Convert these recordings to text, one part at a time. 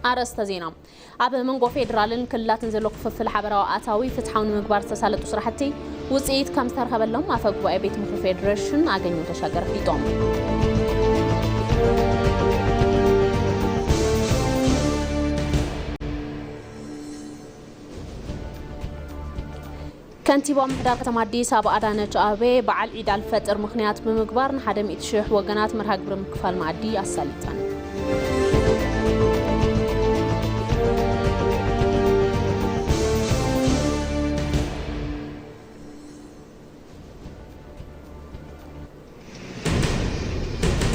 ኣርእስተ ዜና። ኣብ መንጎ ፌዴራልን ክልላትን ዘሎ ክፍፍል ሓበራዊ ኣታዊ ፍትሓዊ ንምግባር ዝተሳለጡ ስራሕቲ ውፅኢት ከም ዝተረኸበሎም ኣፈ ጉባኤ ቤት ምኽሪ ፌዴሬሽን ኣገኘሁ ተሻገር ኣፍሊጦም። ከንቲባ ምምሕዳር ከተማ ኣዲስ ኣበባ ኣዳነች ኣቤቤ በዓል ዒድ ኣልፈጥር ምኽንያት ብምግባር ንሓደ ሚእቲ ሽሕ ወገናት መርሃ ግብሪ ምክፋል መኣዲ ኣሳሊጠን።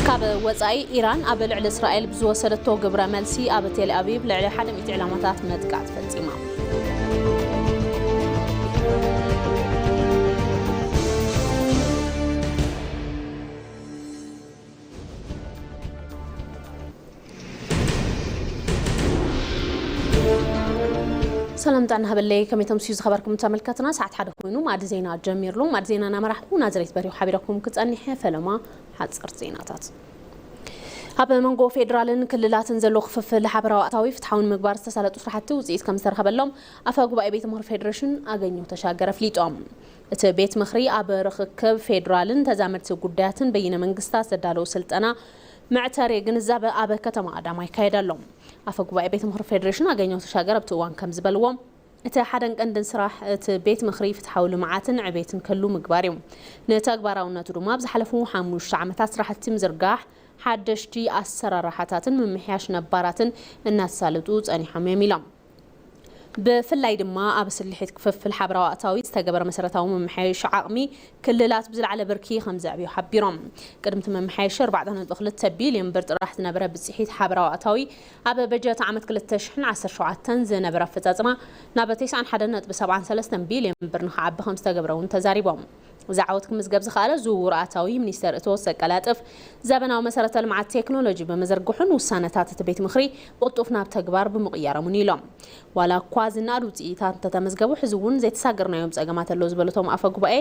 ካብ ወጻኢ፣ ኢራን ኣብ ልዕሊ እስራኤል ብዝወሰደቶ ግብረ መልሲ ኣብ ቴል ኣቪቭ ልዕሊ ሓደ ሚእቲ ዕላማታት መጥቃዕቲ ፈጺማ። ሰላም ጥዕና ሃበለይ፣ ከመይ ተምስዩ ዝኸበርኩም ተመልከትና? ሰዓት ሓደ ኮይኑ ማዕዲ ዜና ጀሚርሉ። ማዕዲ ዜና እናመራሕኩ ናዝሬት በሪሁ ሓቢረኩም ክጸኒሐ ፈለማ ሓጸርቲ ዜናታት። ኣብ መንጎ ፌዴራልን ክልላትን ዘሎ ክፍፍል ሓበራዊ ኣታዊ ፍትሓዊ ንምግባር ዝተሳለጡ ስራሕቲ ውፅኢት ከም ዝተረኸበሎም ኣፈ ጉባኤ ቤት ምኽሪ ፌዴሬሽን ኣገኘሁ ተሻገር ኣፍሊጦም። እቲ ቤት ምኽሪ ኣብ ርኽክብ ፌዴራልን ተዛመድቲ ጉዳያትን በይነ መንግስታት ዘዳለዉ ስልጠና መዕተሪ ግንዛበ ኣብ ከተማ ኣዳማ ይካየድ ኣሎ። ኣፈ ጉባኤ ቤት ምኽሪ ፌዴሬሽን ኣገኘሁ ተሻገር ኣብቲ እዋን ከም ዝበልዎ፣ እቲ ሓደን ቀንድን ስራሕ እቲ ቤት ምኽሪ ፍትሓዊ ልምዓትን ዕቤትን ክህሉ ምግባር እዩ። ንተግባራውነቱ ድማ ኣብ ዝሓለፉ ሓሙሽተ ዓመታት ስራሕቲ ምዝርጋሕ ሓደሽቲ ኣሰራርሓታትን ምምሕያሽ ነባራትን እናተሳለጡ ጸኒሖም እዮም ኢሎም። ብፍላይ ድማ ኣብ ስልሒት ክፍፍል ሓበራዊ ኣታዊ ዝተገበረ መሰረታዊ ምምሕያሽ ዓቕሚ ክልላት ብዝለዓለ ብርኪ ከም ዘዕብዮ ሓቢሮም። ቅድሚ እቲ መመሓየሺ ኣርባዕተ ነጥቢ ክልተ ቢልዮን ብር ጥራሕ ዝነበረ ብፅሒት ሓበራዊ ኣታዊ ኣብ በጀት ዓመት ክልተ ሽሕን ዓሰርተ ሸውዓተን ዝነበረ ኣፈፃፅማ ናብ ተስዓን ሓደን ነጥቢ ሰብዓን ሰለስተን ቢልዮን ብር ንክዓቢ ከም ዝተገብረ እውን ተዛሪቦም። እዚ ዓወት ክምዝገብ ዝኸኣለ ዝውውር ኣታዊ ሚኒስቴር እቶት ዘቀላጥፍ ዘበናዊ መሰረተ ልምዓት ቴክኖሎጂ ብምዝርግሑን ውሳነታት እቲ ቤት ምኽሪ ብቕልጡፍ ናብ ተግባር ብምቕያሮምን ኢሎም። ዋላ እኳ ዝነኣድ ውፅኢታት እንተተመዝገቡ፣ ሕዚ እውን ዘይተሳገርናዮም ፀገማት ኣለዉ ዝበለቶም ኣፈ ጉባኤ፣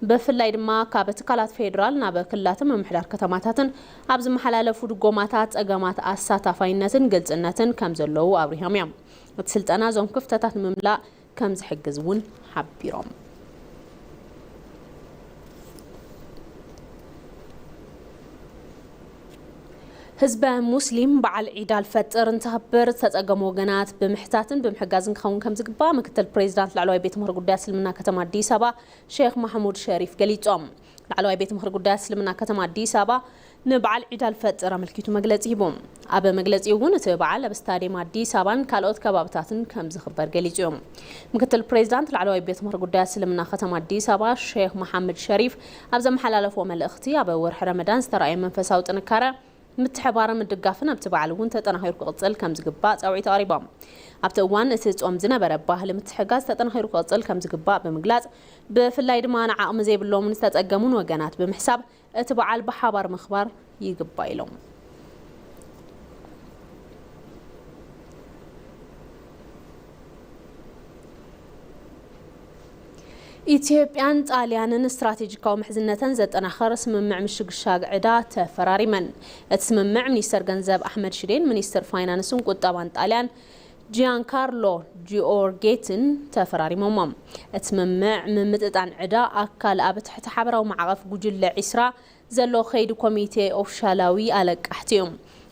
ብፍላይ ድማ ካብ ትካላት ፌዴራል ናብ ክልላትን ምምሕዳር ከተማታትን ኣብ ዝመሓላለፉ ድጎማታት ፀገማት ኣሳታፋይነትን ግልፅነትን ከም ዘለዉ ኣብሪሆም እዮም። እቲ ስልጠና እዞም ክፍተታት ንምምላእ ከም ዝሕግዝ እውን ሓቢሮም። ህዝበ ሙስሊም በዓል ዒድ ኣልፈጥር እንተኽብር ዝተጸገሙ ወገናት ብምሕታትን ብምሕጋዝን ክኸውን ከም ዝግባእ ምክትል ፕሬዚዳንት ላዕለዋይ ቤት ምኽሪ ጉዳያት እስልምና ከተማ ኣዲስ ኣበባ ሼክ ማሕሙድ ሸሪፍ ገሊጾም። ላዕለዋይ ቤት ምኽሪ ጉዳያት እስልምና ከተማ ኣዲስ ኣበባ ንበዓል ዒድ ኣልፈጥር ኣመልኪቱ መግለጺ ሂቡ። ኣብ መግለጺኡ እውን እቲ በዓል ኣብ ስታዲየም ኣዲስ ኣበባን ካልኦት ከባብታትን ከም ዝኽበር ገሊጹ እዩ። ምክትል ፕሬዚዳንት ላዕለዋይ ቤት ምኽሪ ጉዳያት እስልምና ከተማ ኣዲስ ኣበባ ሼክ መሓመድ ሸሪፍ ኣብ ዘመሓላለፎ መልእኽቲ፣ ኣብ ወርሒ ረመዳን ዝተረኣየ መንፈሳዊ ጥንካረ፣ ምትሕባርን ምድጋፍን ኣብቲ በዓል እውን ተጠናኺሩ ክቕጽል ከም ዝግባእ ጻውዒት ኣቕሪቦም። ኣብቲ እዋን እቲ ጾም ዝነበረ ባህሊ ምትሕጋዝ ተጠናኺሩ ክቕጽል ከም ዝግባእ ብምግላጽ፣ ብፍላይ ድማ ንዓቕሚ ዘይብሎምን ዝተጸገሙን ወገናት ብምሕሳብ እቲ በዓል ብሓባር ምኽባር ይግባእ ኢሎም። ኢትዮጵያን ጣልያንን ስትራቴጂካዊ ምሕዝነተን ዘጠናኸር ስምምዕ ምሽግሻግ ዕዳ ተፈራሪመን። እቲ ስምምዕ ሚኒስተር ገንዘብ ኣሕመድ ሽዴን ሚኒስትር ፋይናንስን ቁጠባን ጣልያን ጂያንካርሎ ጂኦርጌትን ተፈራሪሞሞ። እቲ ስምምዕ ምምጥጣን ዕዳ ኣካል ኣብ ትሕቲ ሓበራዊ ማዕቐፍ ጉጅለ ዒስራ ዘሎ ከይዲ ኮሚቴ ኦፊሻላዊ ኣለቃሕቲ እዩ።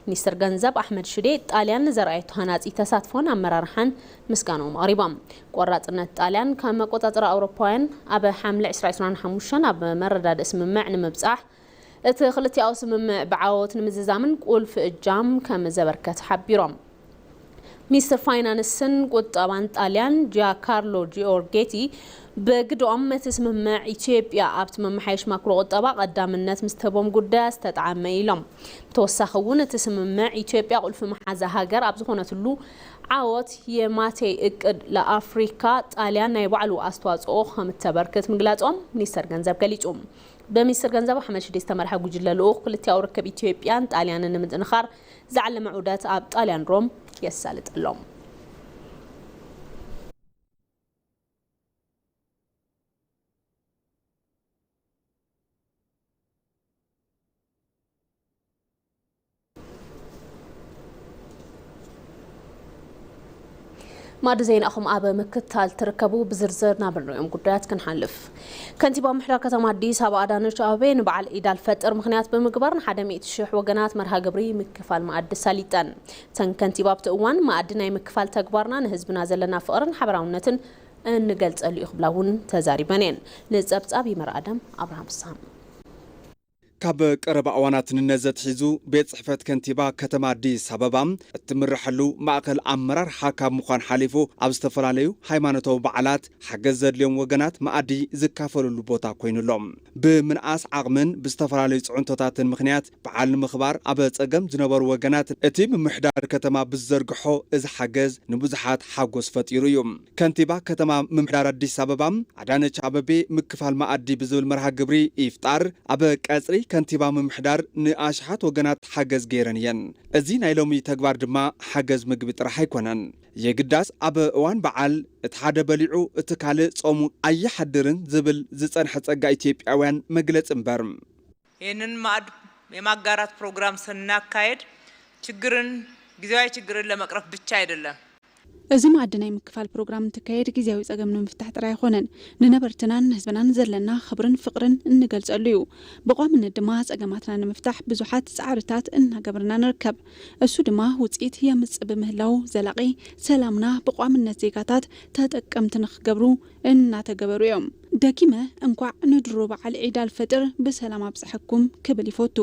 ሚኒስትር ገንዘብ ኣሕመድ ሽዴ፣ ጣልያን ንዘርኣየቶ ሃናጺ ተሳትፎን ኣመራርሓን ምስጋናኦም ኣቕሪቦም። ቆራጽነት ጣልያን ካብ መቆጻጸሪ ኣውሮፓውያን ኣብ ሓምለ ዕስራ ዕስራን ሓሙሽተን ኣብ መረዳድእ ስምምዕ ንምብጻሕ እቲ ክልቲኣዊ ስምምዕ ብዓወት ንምዝዛምን ቁልፊ እጃም ከም ዘበርከት ሓቢሮም። ሚኒስትር ፋይናንስን ቁጠባን ጣልያን ጂያካርሎ ጂኦርጌቲ ብግድኦም፣ እቲ ስምምዕ ኢትዮጵያ ኣብቲ መመሓየሽ ማክሮ ቁጠባ ቀዳምነት ምስ ትህቦም ጉዳያት ዝተጠዓመ ኢሎም። ብተወሳኺ እውን እቲ ስምምዕ ኢትዮጵያ ቁልፊ መሓዛ ሃገር ኣብ ዝኾነትሉ ዓወት የማቴ እቅድ ለኣፍሪካ ጣልያን ናይ ባዕሉ ኣስተዋፅኦ ከም እተበርክት ምግላፆም ሚኒስተር ገንዘብ ገሊፁ። ብሚኒስትር ገንዘብ ኣሕመድ ሽዴ ዝተመርሐ ጉጅለ ልኡኽ ክልቲኣዊ ርክብ ኢትዮጵያን ጣልያንን ንምጥንኻር ዝዓለመ ዑደት ኣብ ጣልያን ሮም የሳልጥ ኣሎ። ማዕዲ ዜናኹም ኣብ ምክትታል ትርከቡ። ብዝርዝር ናብ እንሪኦም ጉዳያት ክንሓልፍ። ከንቲባ ምምሕዳር ከተማ ኣዲስ ኣበባ ኣዳነች ኣቤቤ ንበዓል ዒድ ኣልፈጥር ምኽንያት ብምግባር ንሓደ ሚእቲ ሽሕ ወገናት መርሃ ግብሪ ምክፋል መኣዲ ኣሳሊጠን። እተን ከንቲባ ኣብቲ እዋን፣ መኣዲ ናይ ምክፋል ተግባርና ንህዝብና ዘለና ፍቕርን ሓበራውነትን እንገልጸሉ እዩ ክብላ እውን ተዛሪበን እየን። ንጸብጻብ ይመር ኣደም ኣብርሃም ፍስሃም። ካብ ቀረባ እዋናት ንነዘ ኣትሒዙ፣ ቤት ጽሕፈት ከንቲባ ከተማ ኣዲስ ኣበባ እትምርሐሉ ማእከል ኣመራርሓ ካብ ምዃን ሓሊፉ፣ ኣብ ዝተፈላለዩ ሃይማኖታዊ በዓላት ሓገዝ ዘድልዮም ወገናት መኣዲ ዝካፈሉሉ ቦታ ኮይኑ ኣሎ። ብምንኣስ ዓቕምን ብዝተፈላለዩ ጽዕንቶታትን ምኽንያት በዓል ንምኽባር ኣብ ጸገም ዝነበሩ ወገናት እቲ ምምሕዳር ከተማ ብዝዘርግሖ እዚ ሓገዝ ንብዙሓት ሓጎስ ፈጢሩ እዩ። ከንቲባ ከተማ ምምሕዳር ኣዲስ ኣበባ ኣዳነች ኣበቤ ምክፋል መኣዲ ብዝብል መርሃ ግብሪ ኢፍጣር ኣብ ቀጽሪ ከንቲባ ምምሕዳር ንኣሽሓት ወገናት ሓገዝ ገይረን እየን። እዚ ናይ ሎሚ ተግባር ድማ ሓገዝ ምግቢ ጥራሕ ኣይኮነን። የግዳስ ኣብ እዋን በዓል እቲ ሓደ በሊዑ እቲ ካልእ ጾሙ ኣይሓድርን ዝብል ዝጸንሐ ጸጋ ኢትዮጵያውያን መግለጺ እምበር። ይህንን ማዕድ የማጋራት ፕሮግራም ስናካሄድ ችግርን፣ ጊዜያዊ ችግርን ለመቅረፍ ብቻ አይደለም። እዚ ማዕድ ናይ ምክፋል ፕሮግራም እንትካየድ ግዜያዊ ጸገም ንምፍታሕ ጥራይ ኣይኾነን። ንነበርትናን ንህዝብናን ዘለና ክብርን ፍቕርን እንገልጸሉ እዩ። ብቋምነት ድማ ጸገማትና ንምፍታሕ ብዙሓት ጻዕርታት እናገበርና ንርከብ። እሱ ድማ ውጽኢት የምጽእ ብምህላው ዘላቒ ሰላምና ብቋምነት ዜጋታት ተጠቀምቲ ንኽገብሩ እናተገበሩ እዮም። ደጊመ እንኳዕ ንድሮ በዓል ዒድ ኣልፈጥር ብሰላም ኣብጽሐኩም ክብል ይፈቱ።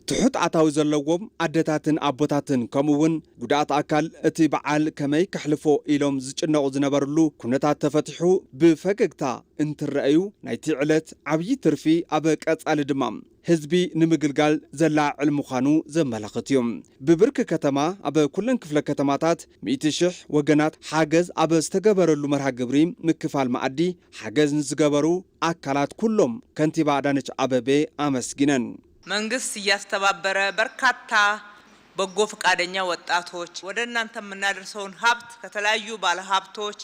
ትሑት ኣታዊ ዘለዎም ኣደታትን ኣቦታትን ከምኡ እውን ጉድኣት ኣካል እቲ በዓል ከመይ ከሕልፎ ኢሎም ዝጭነቑ ዝነበርሉ ኩነታት ተፈቲሑ ብፈገግታ እንትረኣዩ ናይቲ ዕለት ዓብዪ ትርፊ ኣብ ቀጻሊ ድማ ህዝቢ ንምግልጋል ዘላዕል ምዃኑ ዘመላኽት እዩ። ብብርኪ ከተማ ኣብ ኩለን ክፍለ ከተማታት ሚእቲ ሽሕ ወገናት ሓገዝ ኣብ ዝተገበረሉ መርሃ ግብሪ ምክፋል መኣዲ ሓገዝ ንዝገበሩ ኣካላት ኩሎም ከንቲባ ኣዳነች ኣበቤ ኣመስጊነን። መንግስት እያስተባበረ በርካታ በጎ ፈቃደኛ ወጣቶች ወደ እናንተ የምናደርሰውን ሀብት ከተለያዩ ባለሀብቶች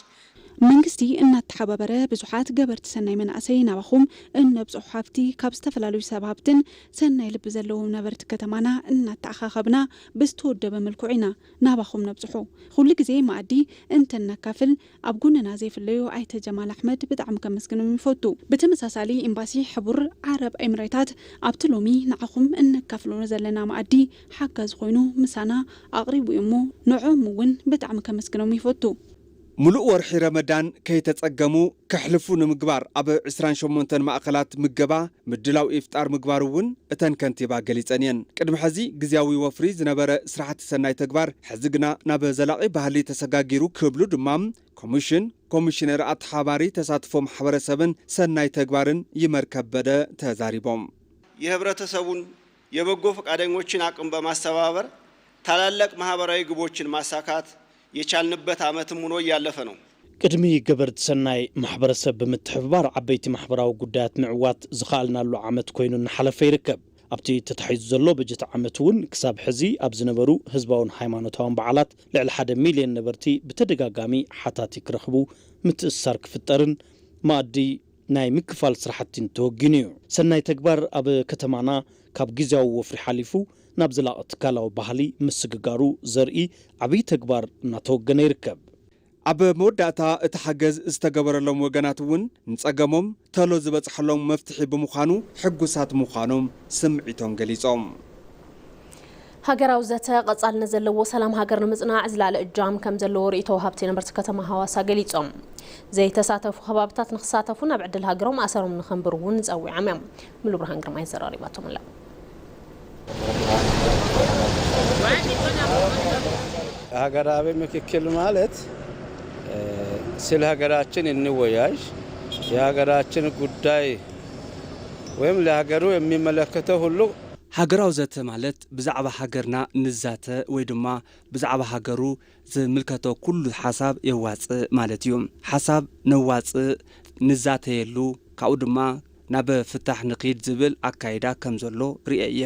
መንግስቲ እናተሓባበረ ብዙሓት ገበርቲ ሰናይ መናእሰይ ናባኹም እነብፅሑ ሃብቲ ካብ ዝተፈላለዩ ሰብ ሃብትን ሰናይ ልቢ ዘለዎም ነበርቲ ከተማና እናተኣኻኸብና ብዝተወደበ መልክዑ ኢና ናባኹም ነብፅሑ። ኩሉ ግዜ መኣዲ እንተነካፍል ኣብ ጎንና ዘይፍለዩ ኣይተ ጀማል ኣሕመድ ብጣዕሚ ከመስግኖም ይፈቱ። ብተመሳሳሊ ኤምባሲ ሕቡር ዓረብ ኤምሬታት ኣብቲ ሎሚ ንዓኹም እነካፍሎ ዘለና መኣዲ ሓጋዚ ኮይኑ ምሳና ኣቕሪቡ እዩ እሞ ንዕኦም እውን ብጣዕሚ ከመስግኖም ይፈቱ። ሙሉእ ወርሒ ረመዳን ከይተጸገሙ ከሕልፉ ንምግባር ኣብ ዕስራን ሸሞንተን ማእኸላት ምገባ ምድላው ኢፍጣር ምግባር እውን እተን ከንቲባ ገሊጸን እየን። ቅድሚ ሕዚ ግዝያዊ ወፍሪ ዝነበረ ስራሕቲ ሰናይ ተግባር ሕዚ ግና ናብ ዘላቒ ባህሊ ተሰጋጊሩ ክብሉ ድማ ኮሚሽን ኮሚሽነር ኣተሓባሪ ተሳትፎ ማሕበረሰብን ሰናይ ተግባርን ይመር ከበደ ተዛሪቦም። የህብረተሰቡን የበጎ ፈቃደኞችን አቅም በማስተባበር ታላላቅ ማህበራዊ ግቦችን ማሳካት የቻልንበት ዓመትም ሆኖ እያለፈ ነው። ቅድሚ ገበርቲ ሰናይ ማሕበረሰብ ብምትሕብባር ዓበይቲ ማሕበራዊ ጉዳያት ምዕዋት ዝኸኣልናሉ ዓመት ኮይኑ እናሓለፈ ይርከብ። ኣብቲ ተታሒዙ ዘሎ በጀት ዓመት እውን ክሳብ ሕዚ ኣብ ዝነበሩ ህዝባውን ሃይማኖታውን በዓላት ልዕሊ ሓደ ሚልዮን ነበርቲ ብተደጋጋሚ ሓታቲ ክረኽቡ ምትእስሳር ክፍጠርን መኣዲ ናይ ምክፋል ስራሕቲን ተወጊኑ እዩ። ሰናይ ተግባር ኣብ ከተማና ካብ ግዝያዊ ወፍሪ ሓሊፉ ናብ ዘላቒ ትካላዊ ባህሊ ምስግጋሩ ዘርኢ ዓብዪ ተግባር እናተወገነ ይርከብ። ኣብ መወዳእታ እቲ ሓገዝ ዝተገበረሎም ወገናት እውን ንጸገሞም ተሎ ዝበጽሐሎም መፍትሒ ብምዃኑ ሕጉሳት ምዃኖም ስምዒቶም ገሊጾም። ሃገራዊ ዘተ ቀጻልነት ዘለዎ ሰላም ሃገር ንምጽናዕ ዝለዓለ እጃም ከም ዘለዎ ርእይቶ ወሃብቲ ነበርቲ ከተማ ሃዋሳ ገሊጾም። ዘይተሳተፉ ከባብታት ንኽሳተፉ ናብ ዕድል ሃገሮም ኣሰሮም ንኸንብሩ እውን ጸዊዖም እዮም። ሙሉ ብርሃን ግርማይ ዘራሪባቶም ኣላ። ሀገራዊ ምክክር ማለት ስለ ሀገራችን እንወያይ፣ የሀገራችን ጉዳይ ወይም ለሀገሩ የሚመለከተው ሁሉ። ሃገራዊ ዘተ ማለት ብዛዕባ ሃገርና ንዛተ ወይ ድማ ብዛዕባ ሃገሩ ዝምልከቶ ኩሉ ሓሳብ የዋፅእ ማለት እዩ። ሓሳብ ነዋፅእ፣ ንዛተየሉ፣ ካብኡ ድማ ናብ ፍታሕ ንኺድ ዝብል ኣካይዳ ከም ዘሎ ርእየ እየ።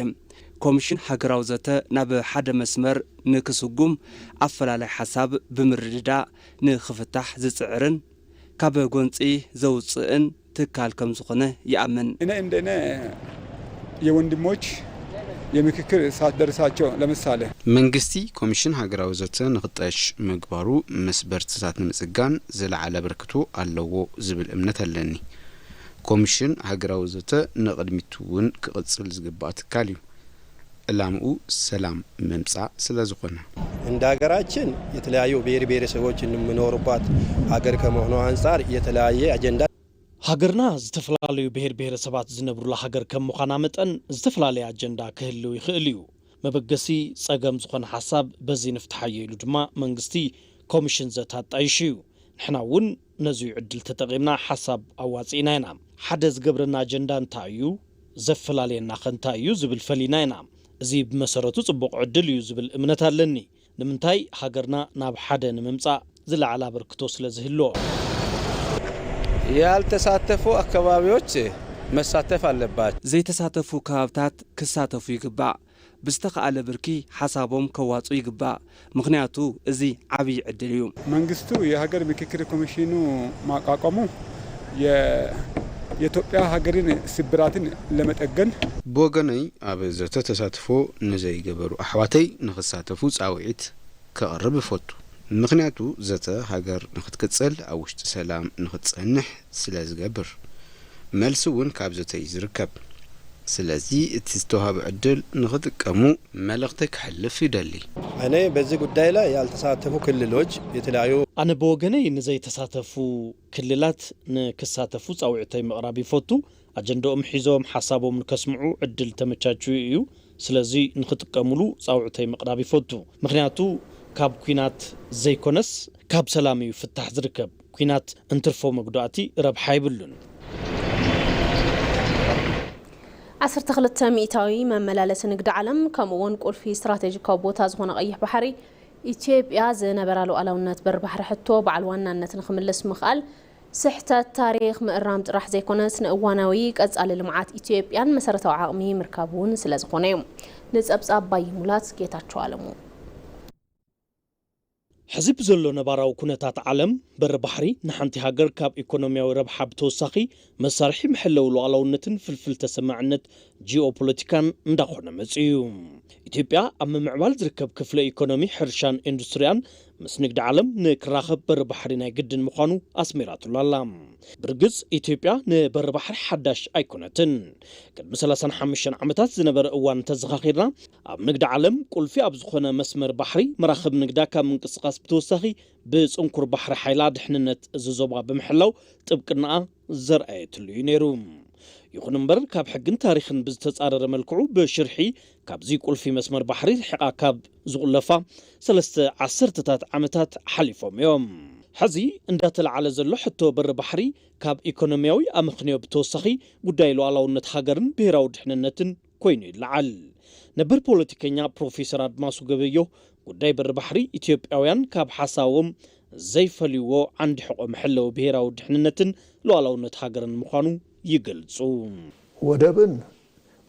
ኮሚሽን ሃገራዊ ዘተ ናብ ሓደ መስመር ንክስጉም ኣፈላላይ ሓሳብ ብምርድዳእ ንክፍታሕ ዝፅዕርን ካብ ጎንፂ ዘውፅእን ትካል ከም ዝኾነ ይኣምን። እኔ እንደኔ የወንድሞች የምክክር ሳትደርሳቸው ለምሳሌ መንግስቲ ኮሚሽን ሃገራዊ ዘተ ንኽጠሽ ምግባሩ ምስ በርትታት ንምጽጋን ዝለዓለ ኣበርክቶ ኣለዎ ዝብል እምነት ኣለኒ። ኮሚሽን ሃገራዊ ዘተ ንቕድሚት እውን ክቕጽል ዝግባእ ትካል እዩ። ዕላምኡ ሰላም ምምጻእ ስለ ዝኾነ። እንደ ሀገራችን የተለያዩ ብሔር ብሔረሰቦች የምኖሩባት ሀገር ከመሆኑ አንጻር የተለያየ አጀንዳ ሃገርና ዝተፈላለዩ ብሔር ብሔረሰባት ዝነብሩላ ሃገር ከም ምዃና መጠን ዝተፈላለየ ኣጀንዳ ክህልው ይኽእል እዩ። መበገሲ ጸገም ዝኾነ ሓሳብ በዚ ንፍትሓዮ ኢሉ ድማ መንግስቲ ኮሚሽን ዘተ ኣጣይሹ እዩ። ንሕና እውን ነዙይ ዕድል ተጠቒምና ሓሳብ ኣዋጺእና ኢና። ሓደ ዝገብረና ኣጀንዳ እንታይ እዩ? ዘፈላለየና ኸ እንታይ እዩ ዝብል ፈሊና ኢና። እዚ ብመሰረቱ ጽቡቕ ዕድል እዩ ዝብል እምነት ኣለኒ። ንምንታይ ሃገርና ናብ ሓደ ንምምጻእ ዝለዓለ ኣበርክቶ ስለ ዝህልዎ። ያልተሳተፉ አካባቢዎች መሳተፍ አለባቸው። ዘይተሳተፉ ከባብታት ክሳተፉ ይግባእ። ብዝተኻእለ ብርኪ ሓሳቦም ከዋጹ ይግባእ። ምኽንያቱ እዚ ዓብዪ ዕድል እዩ። መንግስቱ የሀገር ምክክር ኮሚሽኑ ማቋቋሙ የኢትዮጵያ ሀገርን ስብራትን ለመጠገን ብወገነይ ኣብ ዘተ ተሳትፎ ንዘይገበሩ ኣሕዋተይ ንኽሳተፉ ጻውዒት ከቕርብ እፈቱ። ምኽንያቱ ዘተ ሃገር ንኽትቅጽል ኣብ ውሽጢ ሰላም ንኽትጸንሕ ስለ ዝገብር። መልሲ እውን ካብ ዘተ እዩ ዝርከብ። ስለዚ እቲ ዝተዋህበ ዕድል ንኽጥቀሙ መልእኽተይ ከሕልፍ ይደሊ። እኔ በዚህ ጉዳይ ላይ ያልተሳተፉ ክልሎች የተለያዩ ኣነ ብወገነይ ንዘይተሳተፉ ክልላት ንክሳተፉ ጻውዒተይ ምቕራብ ይፈቱ። ኣጀንዳኦም ሒዞም ሓሳቦም ንከስምዑ ዕድል ተመቻችዩ እዩ። ስለዚ ንኽጥቀሙሉ ጻውዒተይ ምቕራብ ይፈቱ። ምኽንያቱ ካብ ኲናት ዘይኮነስ ካብ ሰላም እዩ ፍታሕ ዝርከብ። ኲናት እንትርፎ መጉዳእቲ ረብሓ የብሉን። ዓሰርተ ክልተ ሚእታዊ መመላለሲ ንግዲ ዓለም ከምኡ እውን ቁልፊ ስትራቴጂካዊ ቦታ ዝኾነ ቀይሕ ባሕሪ ኢትዮጵያ ዝነበራ ሉዓላውነት በሪ ባሕሪ ሕቶ በዓል ዋናነት ንክምልስ ምኽኣል ስሕተት ታሪኽ ምእራም ጥራሕ ዘይኮነስ ንእዋናዊ ቀጻሊ ልምዓት ኢትዮጵያን መሰረታዊ ዓቕሚ ምርካብ እውን ስለ ዝኾነ እዩ። ንጸብጻብ ባይ ሙላት ጌታቸው ኣለሙ። ሕዚ ብዘሎ ነባራዊ ኩነታት ዓለም በሪ ባሕሪ ንሓንቲ ሃገር ካብ ኢኮኖሚያዊ ረብሓ ብተወሳኺ መሳርሒ መሐለዊ ሉዓላውነትን ፍልፍል ተሰማዕነት ጂኦፖለቲካን እንዳኾነ መጺኡ እዩ። ኢትዮጵያ ኣብ ምምዕባል ዝርከብ ክፍለ ኢኮኖሚ ሕርሻን ኢንዱስትሪያን ምስ ንግዲ ዓለም ንክራኸብ በሪ ባሕሪ ናይ ግድን ምዃኑ ኣስሚራትሉ ኣላ። ብርግጽ ኢትዮጵያ ንበሪ ባሕሪ ሓዳሽ ኣይኮነትን። ቅድሚ ሰላሳን ሓሙሽተን ዓመታት ዝነበረ እዋን እንተዘኻኺርና ኣብ ንግዲ ዓለም ቁልፊ ኣብ ዝኾነ መስመር ባሕሪ መራኽብ ንግዳ ካብ ምንቅስቃስ ብተወሳኺ ብጽንኩር ባሕሪ ሓይላ ድሕንነት እዚ ዞባ ብምሕላው ጥብቅናኣ ዘርኣየትሉ እዩ ነይሩ። ይኹን እምበር ካብ ሕግን ታሪኽን ብዝተጻረረ መልክዑ ብሽርሒ ካብዚ ቁልፊ መስመር ባሕሪ ርሒቓ ካብ ዝቑለፋ ሰለስተ ዓሰርተታት ዓመታት ሓሊፎም እዮም። ሕዚ እንዳተለዓለ ዘሎ ሕቶ በሪ ባሕሪ ካብ ኢኮኖሚያዊ ኣመኽንዮ ብተወሳኺ ጉዳይ ሉዓላውነት ሃገርን ብሄራዊ ድሕንነትን ኮይኑ ይለዓል። ነበር ፖለቲከኛ ፕሮፌሰር ኣድማሱ ገበዮ ጉዳይ በሪ ባሕሪ ኢትዮጵያውያን ካብ ሓሳቦም ዘይፈልይዎ ዓንዲ ሕቖ መሐለዊ ብሄራዊ ድሕንነትን ሉዓላውነት ሃገርን ምዃኑ ይገልጹ። ወደብን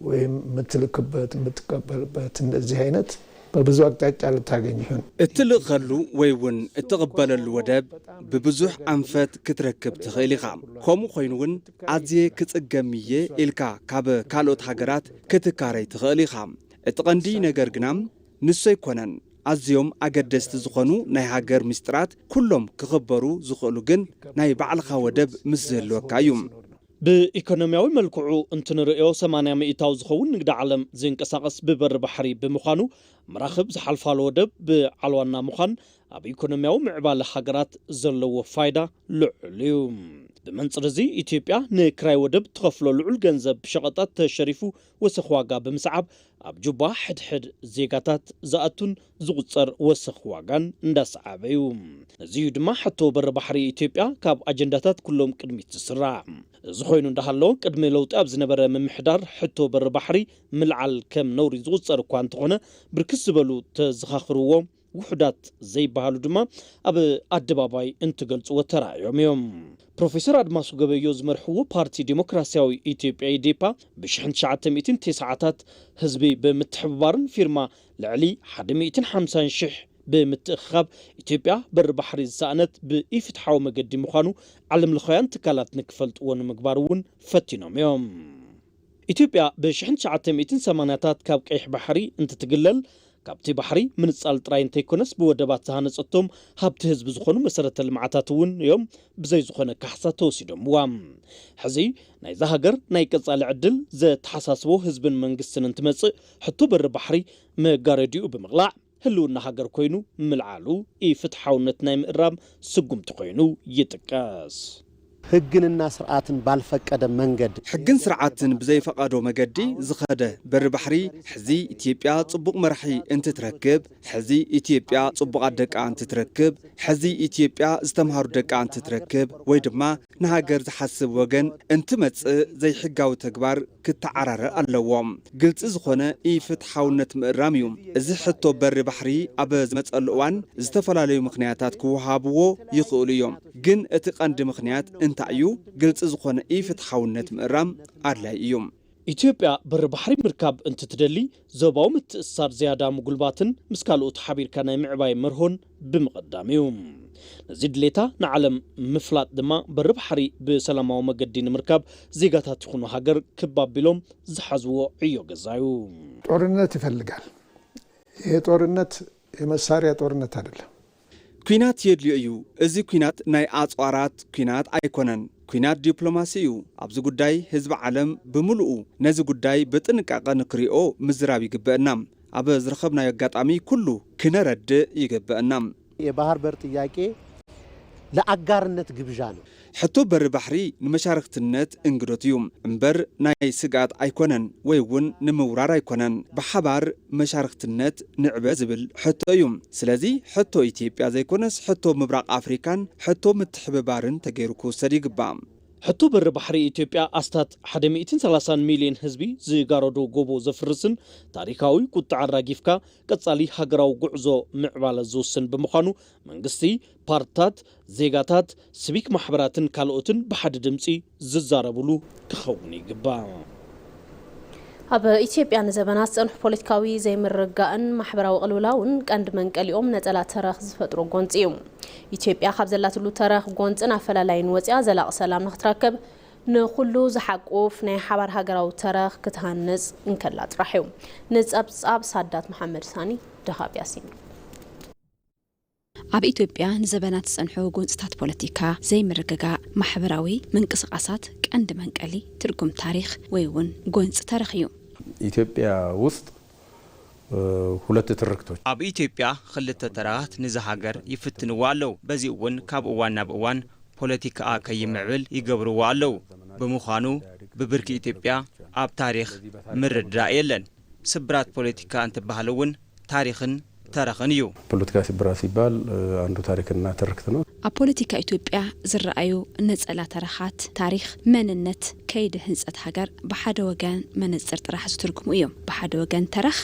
ወይም የምትልክበት የምትቀበልበት እንደዚህ አይነት በብዙ አቅጣጫ ልታገኝ ይሆን። እትልእኸሉ ወይ እውን እትቕበለሉ ወደብ ብብዙሕ ኣንፈት ክትረክብ ትኽእል ኢኻ። ከምኡ ኮይኑ እውን ኣዝየ ክጽገም እየ ኢልካ ካብ ካልኦት ሃገራት ክትካረይ ትኽእል ኢኻ። እቲ ቐንዲ ነገር ግና ንሱ ኣይኮነን። ኣዝዮም ኣገደስቲ ዝኾኑ ናይ ሃገር ምስጢራት ኩሎም ክኽበሩ ዝኽእሉ ግን ናይ ባዕልኻ ወደብ ምስ ዝህልወካ እዩ። ብኢኮኖሚያዊ መልክዑ እንትንርእዮ ሰማንያ ሚእታዊ ዝኸውን ንግዲ ዓለም ዝንቀሳቐስ ብበሪ ባሕሪ ብምዃኑ መራኽብ ዝሓልፋሉ ወደብ በዓል ዋና ምዃን ኣብ ኢኮኖሚያዊ ምዕባለ ሃገራት ዘለዎ ፋይዳ ልዑል እዩ። ብመንጽር እዚ ኢትዮጵያ ንክራይ ወደብ ትኸፍሎ ልዑል ገንዘብ ብሸቐጣት ተሸሪፉ ወሰኽ ዋጋ ብምስዓብ ኣብ ጁባ ሕድሕድ ዜጋታት ዝኣቱን ዝቑጸር ወሰኽ ዋጋን እንዳሰዓበ እዩ። እዚ እዩ ድማ ሕቶ በሪ ባሕሪ ኢትዮጵያ ካብ ኣጀንዳታት ኩሎም ቅድሚት ዝስራዕ። እዚ ኮይኑ እንዳሃለወ ቅድሚ ለውጢ ኣብ ዝነበረ ምምሕዳር ሕቶ በሪ ባሕሪ ምልዓል ከም ነውሪ ዝቑጸር እኳ እንተኾነ ብርክት ዝበሉ ተዘኻኽርዎ ውሑዳት ዘይበሃሉ ድማ ኣብ ኣደባባይ እንትገልጽዎ ተራእዮም እዮም። ፕሮፌሰር ኣድማሱ ገበዮ ዝመርሕዎ ፓርቲ ዲሞክራሲያዊ ኢትዮጵያ ኢዴፓ ብሽሕን ትሽዓተ ሚእትን ተስዓታት ህዝቢ ብምትሕብባርን ፊርማ ልዕሊ ሓደ ሚእትን ሓምሳን ሽሕ ብምትእኽኻብ ኢትዮጵያ በሪ ባሕሪ ዝሰኣነት ብኢፍትሓዊ መገዲ ምዃኑ ዓለምለኻውያን ትካላት ንክፈልጥዎ ንምግባር እውን ፈቲኖም እዮም። ኢትዮጵያ ብ ሽሕን ትሽዓተ ሚእትን ሰማንያታት ካብ ቀይሕ ባሕሪ እንትትግለል፣ ካብቲ ባሕሪ ምንጻል ጥራይ እንተይኮነስ፣ ብወደባት ዝሃነጸቶም ሃብቲ ህዝቢ ዝኾኑ መሰረተ ልምዓታት እውን እዮም ብዘይ ዝኾነ ካሕሳ ተወሲዶምዋ። ሕዚ ናይዛ ሃገር ናይ ቀጻሊ ዕድል ዘተሓሳስቦ ህዝብን መንግስትን እንትመጽእ፣ ሕቶ በሪ ባሕሪ መጋረዲኡ ብምቕላዕ ህልውና ሃገር ኮይኑ ምልዓሉ ኢፍትሓውነት ናይ ምእራም ስጉምቲ ኮይኑ ይጥቀስ። ሕግንና ስርዓትን ባልፈቀደ መንገድ ሕግን ስርዓትን ብዘይፈቐዶ መገዲ ዝኸደ በሪ ባሕሪ፣ ሕዚ ኢትዮጵያ ጽቡቕ መራሒ እንትትረክብ፣ ሕዚ ኢትዮጵያ ጽቡቓት ደቃ እንትትረክብ፣ ሕዚ ኢትዮጵያ ዝተምሃሩ ደቃ እንትትረክብ፣ ወይ ድማ ንሃገር ዝሓስብ ወገን እንትመጽእ ዘይሕጋዊ ተግባር ክተዓራረ ኣለዎ። ግልጺ ዝኾነ ኢፍትሓውነት ምእራም እዩ። እዚ ሕቶ በሪ ባሕሪ ኣብ ዝመጸሉ እዋን ዝተፈላለዩ ምኽንያታት ክወሃብዎ ይኽእሉ እዮም። ግን እቲ ቀንዲ ምኽንያት እንታይ እዩ? ግልጺ ዝኾነ ኢፍትሓውነት ምእራም ኣድላይ እዩ። ኢትዮጵያ በሪ ባሕሪ ምርካብ እንትትደሊ፣ ዞባዊ ምትእስሳር ዝያዳ ምጉልባትን ምስ ካልኦት ሓቢርካ ናይ ምዕባይ መርሆን ብምቕዳም እዩ። ነዚ ድሌታ ንዓለም ምፍላጥ ድማ፣ በሪ ባሕሪ ብሰላማዊ መገዲ ንምርካብ ዜጋታት ይኹኑ ሃገር ክብ ኣቢሎም ዝሓዝዎ ዕዮ ገዛ እዩ። ጦርነት ይፈልጋል። ይሄ ጦርነት የመሳሪያ ጦርነት አይደለም። ኲናት የድልዮ እዩ። እዚ ኲናት ናይ ኣጽዋራት ኲናት ኣይኮነን። ኲናት ዲፕሎማሲ እዩ። ኣብዚ ጉዳይ ህዝቢ ዓለም ብምሉኡ ነዚ ጉዳይ ብጥንቃቐ ንክሪኦ ምዝራብ ይግበአና። ኣብ ዝረኸብናዮ ኣጋጣሚ ኩሉ ክነረድእ ይግበአና። የባህር በር ጥያቄ ለአጋርነት ግብዣ ነው። ሕቶ በሪ ባሕሪ ንመሻርክትነት እንግዶት እዩ እምበር ናይ ስግኣት ኣይኮነን ወይ እውን ንምውራር ኣይኮነን። ብሓባር መሻርክትነት ንዕበ ዝብል ሕቶ እዩ። ስለዚ ሕቶ ኢትዮጵያ ዘይኮነስ ሕቶ ምብራቕ ኣፍሪካን ሕቶ ምትሕብባርን ተገይሩ ክውሰድ ይግባእ። ሕቶ በሪ ባሕሪ ኢትዮጵያ ኣስታት ሓደ ሚእትን ሰላሳን ሚልዮን ህዝቢ ዝጋረዶ ጎቦ ዘፍርስን ታሪካዊ ቁጥዓ ኣራጊፍካ ቀጻሊ ሃገራዊ ጉዕዞ ምዕባለ ዝውስን ብምዃኑ መንግስቲ፣ ፓርትታት፣ ዜጋታት፣ ስቪክ ማሕበራትን ካልኦትን ብሓደ ድምጺ ዝዛረብሉ ክኸውን ይግባእ። ኣብ ኢትዮጵያ ንዘበናት ዝጸንሑ ፖለቲካዊ ዘይምርግጋእን ማሕበራዊ ቅልውላውን ቀንዲ መንቀሊኦም ነጸላ ተረኽ ዝፈጥሮ ጎንጺ እዩ። ኢትዮጵያ ካብ ዘላትሉ ተረኽ ጎንጽን ኣፈላላይን ወጺኣ ዘላቒ ሰላም ንክትረክብ ንኹሉ ዝሓቁፍ ናይ ሓባር ሃገራዊ ተረኽ ክትሃንጽ እንከላ ጥራሕ እዩ። ንጸብጻብ ሳዳት መሓመድ ሳኒ ደሃብ ያሲን። ኣብ ኢትዮጵያ ንዘበናት ዝጸንሑ ጎንጽታት ፖለቲካ፣ ዘይምርግጋእ፣ ማሕበራዊ ምንቅስቓሳት ቀንዲ መንቀሊ ትርጉም ታሪኽ ወይ እውን ጎንጺ ተረኽ እዩ። ኢትዮጵያ ውስጥ ሁለት ትርክቶች ኣብ ኢትዮጵያ ክልተ ተረኻት ንዛ ሃገር ይፍትንዋ ኣለዉ። በዚ እውን ካብ እዋን ናብ እዋን ፖለቲካኣ ከይምዕብል ይገብርዋ ኣለዉ። ብምዃኑ ብብርኪ ኢትዮጵያ ኣብ ታሪኽ ምርድዳእ የለን። ስብራት ፖለቲካ እንትበሃል እውን ታሪኽን ተረኽን እዩ። ፖለቲካ ስብራት ሲባል አንዱ ታሪክና ትርክት ነው። ኣብ ፖለቲካ ኢትዮጵያ ዝረኣዩ ነጸላ ተረኻት ታሪኽ፣ መንነት፣ ከይዲ ህንጸት ሃገር ብሓደ ወገን መነጽር ጥራሕ ዝትርጉሙ እዮም። ብሓደ ወገን ተረኽ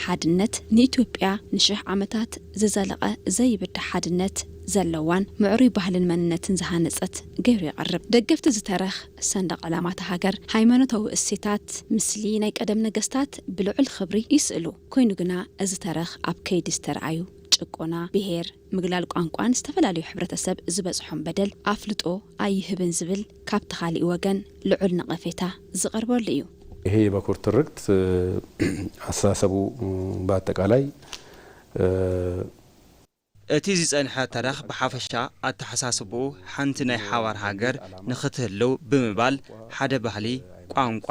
ሓድነት ንኢትዮጵያ ንሽሕ ዓመታት ዝዘለቐ ዘይብዳ ሓድነት ዘለዋን ምዕሩይ ባህልን መንነትን ዝሃነጸት ገይሩ የቕርብ። ደገፍቲ ዝተረኽ ሰንደቕ ዕላማታ ሃገር፣ ሃይማኖታዊ እሴታት፣ ምስሊ ናይ ቀደም ነገስታት ብልዑል ክብሪ ይስእሉ። ኮይኑ ግና እዚ ተረኽ ኣብ ከይዲ ዝተረኣዩ ጭቆና፣ ብሄር፣ ምግላል ቋንቋን ዝተፈላለዩ ሕብረተሰብ ዝበፅሖም በደል ኣፍልጦ ኣይህብን ዝብል ካብቲ ካሊእ ወገን ልዑል ነቐፌታ ዝቐርበሉ እዩ። ይሄ የበኩር ትርክት አስተሳሰቡ በአጠቃላይ እቲ ዝጸንሐ ተረኽ ብሓፈሻ ኣተሓሳስብኡ ሓንቲ ናይ ሓባር ሃገር ንኽትህልው ብምባል ሓደ ባህሊ፣ ቋንቋ፣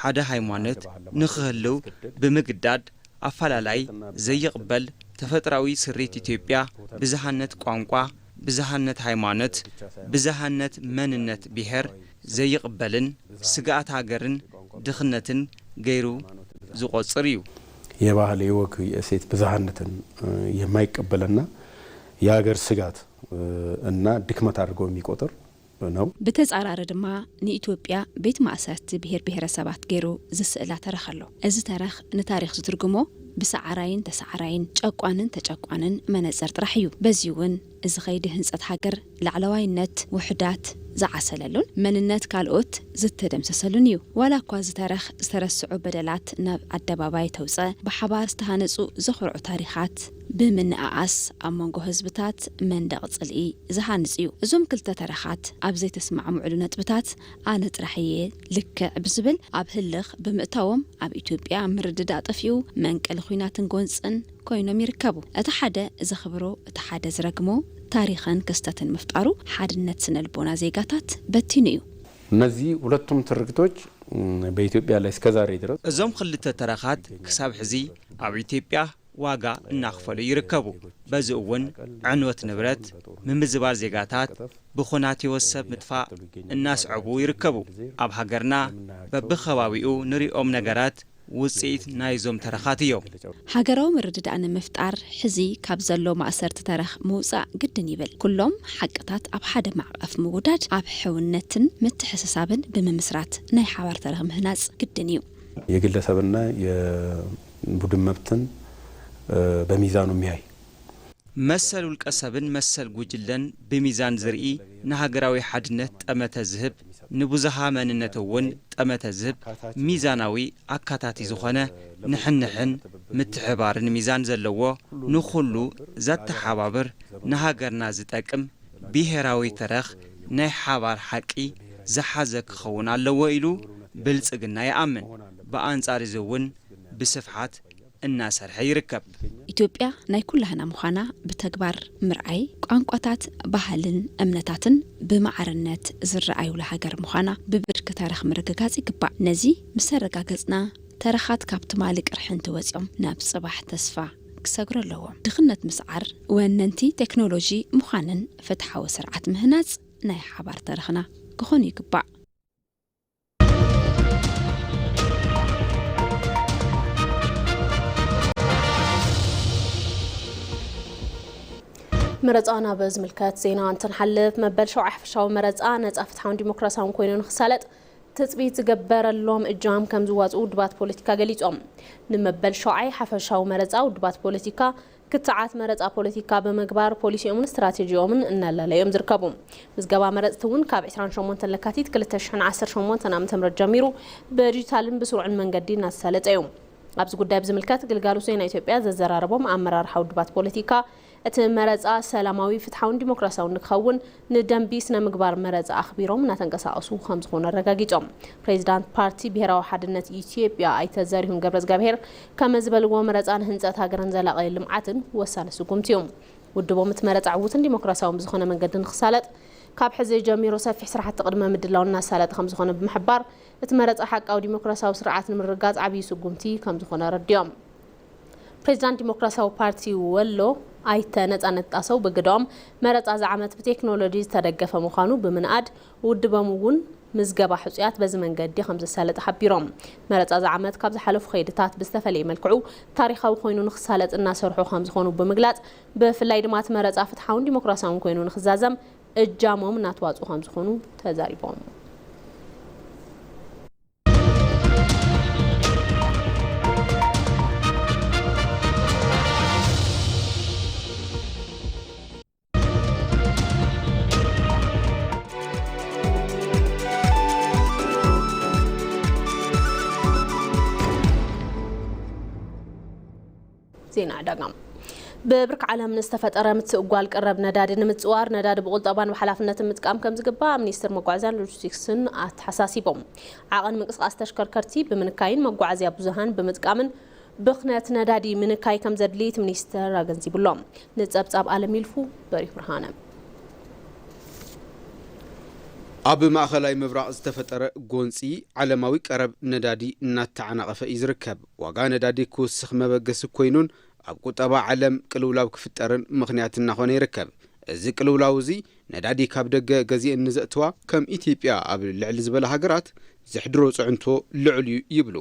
ሓደ ሃይማኖት ንኽህልው ብምግዳድ ኣፈላላይ ዘይቕበል ተፈጥራዊ ስሪት ኢትዮጵያ ብዝሃነት ቋንቋ፣ ብዝሃነት ሃይማኖት፣ ብዝሃነት መንነት ብሄር ዘይቕበልን ስግኣት ሃገርን ድኽነትን ገይሩ ዝቖጽር እዩ። የባህል የወግ የእሴት ብዝሃነትን የማይቀበልና የሀገር ስጋት እና ድክመት አድርጎ የሚቆጥር ነው። ብተጻራሪ ድማ ንኢትዮጵያ ቤት ማእሰርቲ ብሄር ብሄረሰባት ገይሩ ዝስእላ ተረኽ ኣሎ። እዚ ተረኽ ንታሪኽ ዝትርጉሞ ብሰዓራይን ተሰዓራይን ጨቋንን ተጨቋንን መነጽር ጥራሕ እዩ። በዚ እውን እዚ ኸይዲ ህንጸት ሃገር ላዕለዋይነት ውሑዳት ዝዓሰለሉን መንነት ካልኦት ዝተደምሰሰሉን እዩ። ዋላ እኳ ዝተረኽ ዝተረስዑ በደላት ናብ ኣደባባይ ተውጸ፣ ብሓባር ዝተሃነጹ ዘኹርዑ ታሪኻት ብምንእኣስ ኣብ መንጎ ህዝብታት መንደቕ ጽልኢ ዝሃንጽ እዩ። እዞም ክልተ ተረኻት ኣብ ዘይተስማዕምዑሉ ነጥብታት ኣነ ጥራሕ እየ ልክዕ ብዝብል ኣብ ህልኽ ብምእታዎም ኣብ ኢትዮጵያ ምርድዳእ ጠፊኡ መንቀሊ ኲናትን ጎንጽን ኮይኖም ይርከቡ። እቲ ሓደ ዘኽብሮ፣ እቲ ሓደ ዝረግሞ ታሪኽን ክስተትን ምፍጣሩ ሓድነት ስነልቦና ዜጋታት በቲኑ እዩ። እነዚህ ሁለቱም ትርክቶች በኢትዮጵያ ላይ እስከዛሬ ድረስ እዞም ክልተ ተረኻት ክሳብ ሕዚ ኣብ ኢትዮጵያ ዋጋ እናኽፈሉ ይርከቡ። በዚ እውን ዕንወት ንብረት፣ ምምዝባል ዜጋታት፣ ብኹናት ህይወት ሰብ ምጥፋእ እናስዐቡ ይርከቡ። ኣብ ሃገርና በብኸባቢኡ ንሪኦም ነገራት ውፅኢት ናይዞም ተረኻት እዮም። ሃገራዊ ምርድዳእ ንምፍጣር ሕዚ ካብ ዘሎ ማእሰርቲ ተረኽ ምውፃእ ግድን ይብል። ኩሎም ሓቅታት ኣብ ሓደ ማዕቐፍ ምውዳድ ኣብ ሕውነትን ምትሕስሳብን ብምምስራት ናይ ሓባር ተረኽ ምህናፅ ግድን እዩ። የግለሰብና የቡድን መብትን በሚዛኑ የሚያይ መሰል ውልቀ ሰብን መሰል ጉጅለን ብሚዛን ዝርኢ፣ ንሃገራዊ ሓድነት ጠመተ ዝህብ፣ ንብዙሃ መንነት እውን ጠመተ ዝህብ ሚዛናዊ ኣካታቲ ዝኾነ ንሕንሕን ምትሕባርን ሚዛን ዘለዎ ንኹሉ ዘተሓባብር ንሃገርና ዝጠቅም ብሄራዊ ተረኽ ናይ ሓባር ሓቂ ዝሓዘ ክኸውን ኣለዎ ኢሉ ብልፅግና ይኣምን። ብኣንፃር እዚ እውን ብስፍሓት እናሰርሐ ይርከብ። ኢትዮጵያ ናይ ኩላህና ምዃና ብተግባር ምርኣይ፣ ቋንቋታት፣ ባህልን እምነታትን ብማዕርነት ዝረኣዩላ ሃገር ምዃና ብብርኪ ታሪኽ ምርግጋጽ ይግባእ። ነዚ ምስ ኣረጋገጽና ተረኻት ካብ ትማሊ ቅርሕንቲ ወጺኦም ናብ ጽባሕ ተስፋ ክሰግሩ ኣለዎም። ድኽነት ምስዓር፣ ወነንቲ ቴክኖሎጂ ምዃንን ፍትሓዊ ስርዓት ምህናጽ ናይ ሓባር ተረኽና ክኾኑ ይግባእ። መረፃ ናብ ዝምልከት ዜና እንትንሓልፍ፣ መበል ሸውዓይ ሓፈሻዊ መረፃ ነፃ፣ ፍትሓውን ዲሞክራሲያውን ኮይኑ ንክሳለጥ ትፅቢት ዝገበረሎም እጃም ከም ዝዋፅኡ ውድባት ፖለቲካ ገሊፆም። ንመበል ሸውዓይ ሓፈሻዊ መረፃ ውድባት ፖለቲካ ክትዓት መረፃ ፖለቲካ ብምግባር ፖሊሲኦምን ስትራቴጂኦምን እናላለዮም ዝርከቡ። ምዝገባ መረፅቲ እውን ካብ ዕስራን ሸሞንተን ለካቲት ክልተ ሽሕን ዓሰርተ ሸሞንተን ዓመተ ምህረት ጀሚሩ ብዲጂታልን ብስሩዕን መንገዲ እናተሳለጠ እዩ። ኣብዚ ጉዳይ ብዝምልከት ግልጋሎት ዜና ኢትዮጵያ ዘዘራረቦም ኣመራርሓ ውድባት ፖለቲካ፣ እቲ መረፃ ሰላማዊ፣ ፍትሓውን ዲሞክራሲያውን ንክኸውን ንደንቢ ስነ ምግባር መረፃ ኣኽቢሮም እናተንቀሳቐሱ ከምዝኾኑ ኣረጋጊፆም። ፕሬዚዳንት ፓርቲ ብሄራዊ ሓድነት ኢትዮጵያ ኣይተ ዘሪሁን ገብረዝጋብሄር ከምዝበልዎ፣ መረፃ ንህንፀት ሃገርን ዘላቒ ልምዓትን ወሳኒ ስጉምቲ እዩ። ውድቦም እቲ መረፃ ዕዉትን ዲሞክራሲያውን ብዝኾነ መንገዲ ንክሳለጥ ካብ ሕዚ ጀሚሩ ሰፊሕ ስራሕቲ ቅድመ ምድላው እናሳለጠ ከምዝኾነ ብምሕባር፣ እቲ መረፃ ሓቃዊ ዲሞክራሲያዊ ስርዓት ንምርግጋፅ ዓብዪ ስጉምቲ ከምዝኾነ ኣረዲኦም። ፕሬዚዳንት ዲሞክራሲያዊ ፓርቲ ወሎ ኣይተ ነፃነት ጣሰው ብግደኦም፣ መረፃ እዚ ዓመት ብቴክኖሎጂ ዝተደገፈ ምዃኑ ብምንኣድ፣ ውድቦም እውን ምዝገባ ሕፁያት በዚ መንገዲ ከምዘሳለጠ ሓቢሮም። መረፃ እዚ ዓመት ካብ ዝሓለፉ ከይድታት ብዝተፈለየ መልክዑ ታሪኻዊ ኮይኑ ንክሳለጥ እናሰርሑ ከምዝኾኑ ብምግላፅ፣ ብፍላይ ድማ እቲ መረፃ ፍትሓውን ዲሞክራሲያውን ኮይኑ ንክዛዘም እጃሞም እናተዋፅኡ ከምዝኾኑ ተዛሪቦም። ዜና ዕዳጋ። ብብርኪ ዓለም ንዝተፈጠረ ምትእጓል ቀረብ ነዳዲ ንምጽዋር፣ ነዳዲ ብቁጠባን ብሓላፍነትን ምጥቃም ከም ዝግባእ ሚኒስትር መጓዓዝያን ሎጂስቲክስን ኣተሓሳሲቦም። ዓቐን ምንቅስቓስ ተሽከርከርቲ ብምንካይን መጓዓዝያ ብዙሃን ብምጥቃምን ብኽነት ነዳዲ ምንካይ ከም ዘድሊ እቲ ሚኒስትር ኣገንዚቡ ኣሎ። ንጸብጻብ ኣለም ይልፉ፣ በሪሁ ብርሃነ። ኣብ ማእኸላይ ምብራቕ ዝተፈጠረ ጎንፂ ዓለማዊ ቀረብ ነዳዲ እናተዓናቐፈ እዩ ዝርከብ። ዋጋ ነዳዲ ክውስኽ መበገሲ ኮይኑን ኣብ ቁጠባ ዓለም ቅልውላው ክፍጠርን ምኽንያት እናኾነ ይርከብ። እዚ ቅልውላው እዚ ነዳዲ ካብ ደገ ገዚኤን ንዘእትዋ ከም ኢትዮጵያ ኣብ ልዕሊ ዝበላ ሃገራት ዘሕድሮ ፅዕንቶ ልዑል እዩ ይብሉ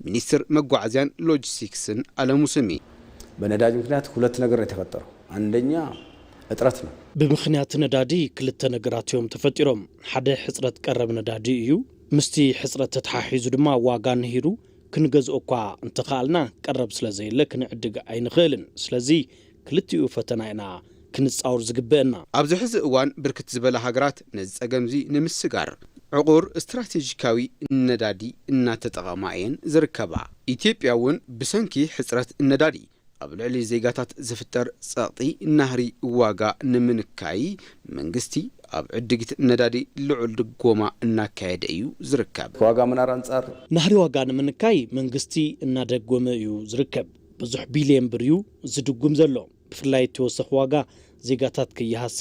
ሚኒስትር መጓዓዝያን ሎጂስቲክስን ኣለሙ ስሚ። በነዳጅ ምክንያት ሁለት ነገር ነው የተፈጠረው። አንደኛ እጥረት ነው። ብምኽንያት ነዳዲ ክልተ ነገራት እዮም ተፈጢሮም። ሓደ ሕፅረት ቀረብ ነዳዲ እዩ። ምስቲ ሕፅረት ተተሓሒዙ ድማ ዋጋ ንሂሩ ክንገዝኦ እኳ እንተኸኣልና ቀረብ ስለ ዘየለ ክንዕድግ ኣይንኽእልን። ስለዚ ክልቲኡ ፈተና ኢና ክንጻወር ዝግበአና። ኣብዚ ሕዚ እዋን ብርክት ዝበላ ሃገራት ነዚ ጸገምዚ ንምስጋር ዕቑር ስትራቴጂካዊ ነዳዲ እናተጠቐማ እየን ዝርከባ። ኢትዮጵያ እውን ብሰንኪ ሕጽረት ነዳዲ ኣብ ልዕሊ ዜጋታት ዝፍጠር ጸቕጢ ናህሪ ዋጋ ንምንካይ መንግስቲ ኣብ ዕድጊት ነዳዲ ልዑል ድጎማ እናካየደ እዩ ዝርከብ። ከዋጋ ምናር ኣንጻር ናህሪ ዋጋ ንምንካይ መንግስቲ እናደጎመ እዩ ዝርከብ። ብዙሕ ቢልዮን ብር እዩ ዝድጉም ዘሎ። ብፍላይ እቲ ወሰኽ ዋጋ ዜጋታት ከይሃሲ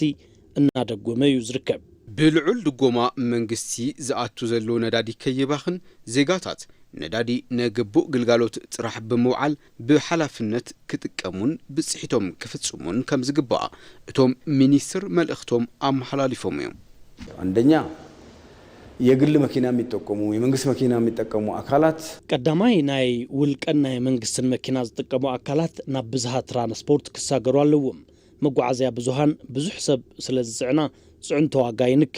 እናደጎመ እዩ ዝርከብ። ብልዑል ድጎማ መንግስቲ ዝኣቱ ዘሎ ነዳዲ ከይባኽን ዜጋታት ነዳዲ ንግቡእ ግልጋሎት ጥራሕ ብምውዓል ብሓላፍነት ክጥቀሙን ብፅሒቶም ክፍፅሙን ከም ዝግባእ እቶም ሚኒስትር መልእኽቶም ኣመሓላሊፎም እዮም። አንደኛ የግል መኪና የሚጠቀሙ፣ የመንግስት መኪና የሚጠቀሙ አካላት ቀዳማይ ናይ ውልቀን ናይ መንግስትን መኪና ዝጥቀሙ ኣካላት ናብ ብዝሃ ትራንስፖርት ክሳገሩ ኣለዎም። መጓዓዝያ ብዙሃን ብዙሕ ሰብ ስለ ዝፅዕና ፅዕንቶ ዋጋ ይንኪ።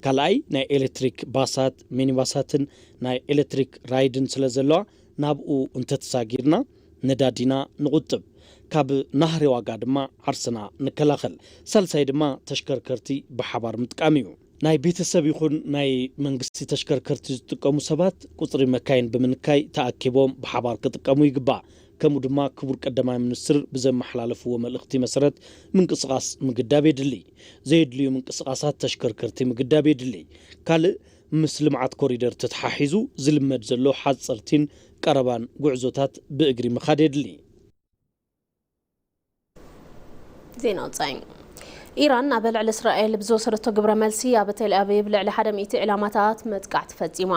ካልኣይ ናይ ኤሌክትሪክ ባሳት፣ ሚኒባሳትን ናይ ኤሌክትሪክ ራይድን ስለ ዘለዋ ናብኡ እንተተሳጊርና ነዳዲና ንቑጥብ፣ ካብ ናህሪ ዋጋ ድማ ዓርስና ንከላኸል። ሳልሳይ ድማ ተሽከርከርቲ ብሓባር ምጥቃም እዩ። ናይ ቤተሰብ ይኹን ናይ መንግስቲ ተሽከርከርቲ ዝጥቀሙ ሰባት ቁፅሪ መካይን ብምንካይ ተኣኪቦም ብሓባር ክጥቀሙ ይግባእ። ከምኡ ድማ ክቡር ቀዳማይ ሚኒስትር ብዘመሓላለፍዎ መልእኽቲ መሰረት ምንቅስቓስ ምግዳብ የድሊ። ዘየድልዩ ምንቅስቓሳት ተሽከርከርቲ ምግዳብ የድሊ። ካልእ ምስ ልምዓት ኮሪደር ተተሓሒዙ ዝልመድ ዘሎ ሓፀርቲን ቀረባን ጉዕዞታት ብእግሪ ምኻድ የድሊ። ዜና ወጻኢ። ኢራን ኣብ ልዕሊ እስራኤል ብዝወሰደቶ ግብረ መልሲ ኣብ ቴል ኣቪቭ ልዕሊ ሓደ ሚእቲ ዕላማታት መጥቃዕቲ ፈጺማ።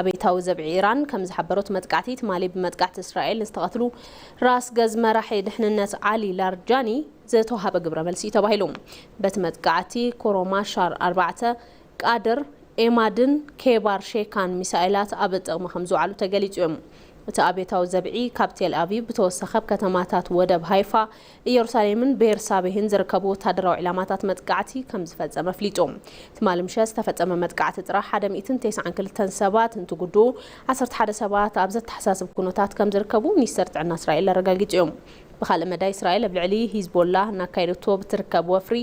ኣብዮታዊ ዘብዒ ኢራን ከም ዝሓበሮት መጥቃዕቲ ትማሊ ብመጥቃዕቲ እስራኤል ንዝተቐትሉ ራስ ገዝ መራሒ ድሕንነት ዓሊ ላርጃኒ ዝተዋሃበ ግብረ መልሲ እዩ ተባሂሉ። በቲ መጥቃዕቲ ኮሮማሻር ኣርባዕተ ቃድር ኤማድን ኬባር ሼካን ሚሳኤላት ኣብ ጥቕሚ ከም ዝውዓሉ ተገሊጹ እዮም። እቲ ኣብዮታዊ ዘብዒ ካብ ቴል ኣቪቭ ብተወሰኸ ኣብ ከተማታት ወደብ ሃይፋ፣ ኢየሩሳሌምን ቤርሳቤህን ዝርከቡ ወታደራዊ ዕላማታት መጥቃዕቲ ከም ዝፈጸመ ኣፍሊጡ። ትማሊ ምሸት ዝተፈጸመ መጥቃዕቲ ጥራሕ ሓደ ሚእትን ተስዓን ክልተን ሰባት እንትጉድኡ፣ ዓሰርተ ሓደ ሰባት ኣብ ዘተሓሳስብ ኩነታት ከም ዝርከቡ ሚኒስተር ጥዕና እስራኤል ኣረጋጊጹ እዩ። ብኻልእ መዳይ እስራኤል ኣብ ልዕሊ ሂዝቦላ እናካየደቶ ብትርከብ ወፍሪ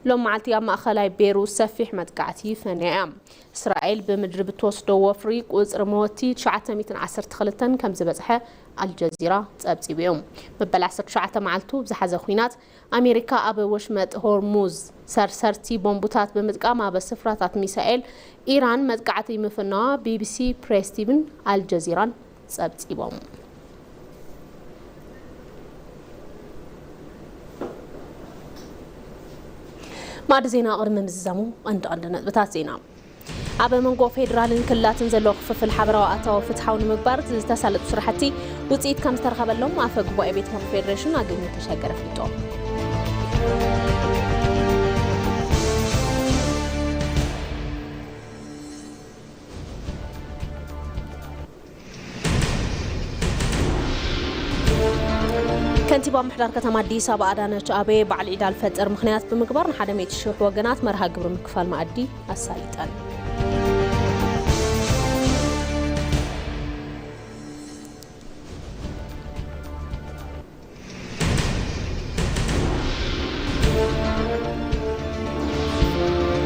ሎም መዓልቲ ኣብ ማእኸላይ ቤሩት ሰፊሕ መጥቃዕቲ ፈንያ እያ። እስራኤል ብምድሪ ብትወስዶ ወፍሪ ቁፅሪ መወቲ ትሽዓተ ሚእትን ዓሰርተ ክልተን ከም ዝበፅሐ ኣልጀዚራ ፀብፂቡ እዩ። መበል ዓሰርተ ትሽዓተ መዓልቱ ብዝሓዘ ኲናት ኣሜሪካ ኣብ ወሽመጥ ሆርሙዝ ሰርሰርቲ ቦምቡታት ብምጥቃም ኣብ ስፍራታት ሚሳኤል ኢራን መጥቃዕቲ ምፍናዋ ቢቢሲ ፕሬስ ቲቪን ኣልጀዚራን ጸብጺቦም። ማዕዲ ዜና ቅድሚ ምዝዛሙ ቀንዲ ቀንዲ ነጥብታት ዜና። ኣብ መንጎ ፌዴራልን ክልላትን ዘሎ ክፍፍል ሓበራዊ ኣታዊ ፍትሓዊ ንምግባር ዝተሳለጡ ስራሕቲ ውፅኢት ከም ዝተረኸበሎም ኣፈ ጉባኤ ቤት ምኽሪ ፌዴሬሽን ኣገኘሁ ተሻገር ኣፍሊጦም። ከንቲባ ምሕዳር ከተማ ኣዲስ ኣበባ ኣዳነች ኣቤ በዓል ዒድ ኣልፈጥር ምኽንያት ብምግባር ንሓደ ሚእቲ ሽሕ ወገናት መርሃ ግብሪ ምክፋል መኣዲ ኣሳሊጠን።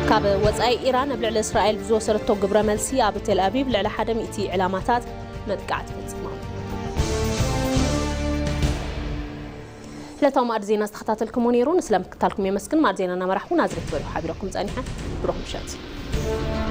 ካብ ወጻኢ ኢራን ኣብ ልዕሊ እስራኤል ብዝወሰደቶ ግብረ መልሲ ኣብ ቴል ኣቪቭ ልዕሊ ሓደ ሚእቲ ዕላማታት መጥቃዕቲ ፈጺማ። ዕለታዊ ማዕዲ ዜና ዝተኸታተልኩሞ ነይሩ። ንስለ ምክታልኩም የመስግን። ማዕዲ ዜና እናመራሕኩ ናዝሬት በሪሁ ሓቢረኩም ጸኒሐ። ብሩኽ ምሸት።